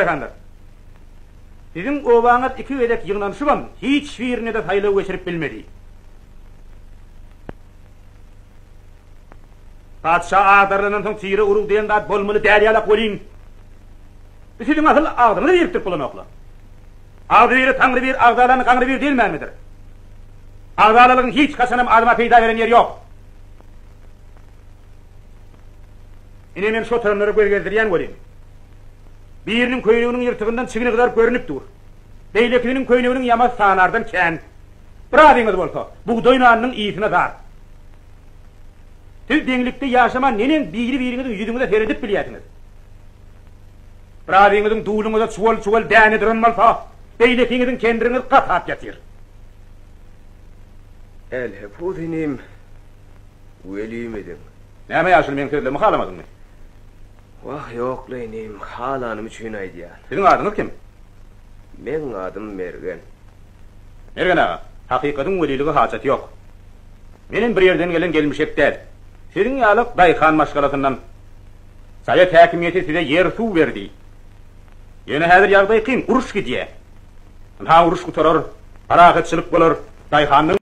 Daýhanlar! Siziň obaňyz iki gezek ýygnanyşybam, hiç birine-de saýlaw geçirip bilmedi. Patyşa agdarylandan soň tire-urug diýen zat bolmaly däl ýalak welin, bu siziň asyl agzyňyzy birikdirip bolanok-la. Agzybire Taňry bir, agzalany gaňry bir diýilmänmidir? Agzalalygyň hiç haçanam adama peýda beren ýeri ýok. Ine men şu oturanlara göz gezdirýän welin, biriniň köýneginiň ýyrtygyndan çigni gyzaryp görnüp dur. Beýlekisiniň köýneginiň ýamasy sanardan kän. Birazyňyz bolsa, bugdaý nanynyň ysyna zar. Siz deňlikde ýaşaman neneň biri-biriňiziň ýüzüňize seredip bilýärsiňiz? Birazyňyzyň dulyňyza çuwal-çuwal däne duran bolsa, beýlekiňiziň kendiriňiz gatap ýatyr. Älhepus inim, welimidiň. Näme ýaşuly meň sözlerimi halamadyňmy? Wah ýokla inim, halanym üçin aýdýan. Siziň adyňyz kim? Meň adym Mergen. Mergen aga, hakykatyň welilige hajaty ýok. Menem bir ýerden gelen gelmişek däl. Siziň ýaly daýhan maşgalasyndan. Sowet häkimiýeti size ýer-suw berdi. Ýöne häzir ýagdaý kyn, uruş gidýär. Ynha uruş gutarar, parahatçylyk bolar, daýhanlaryň.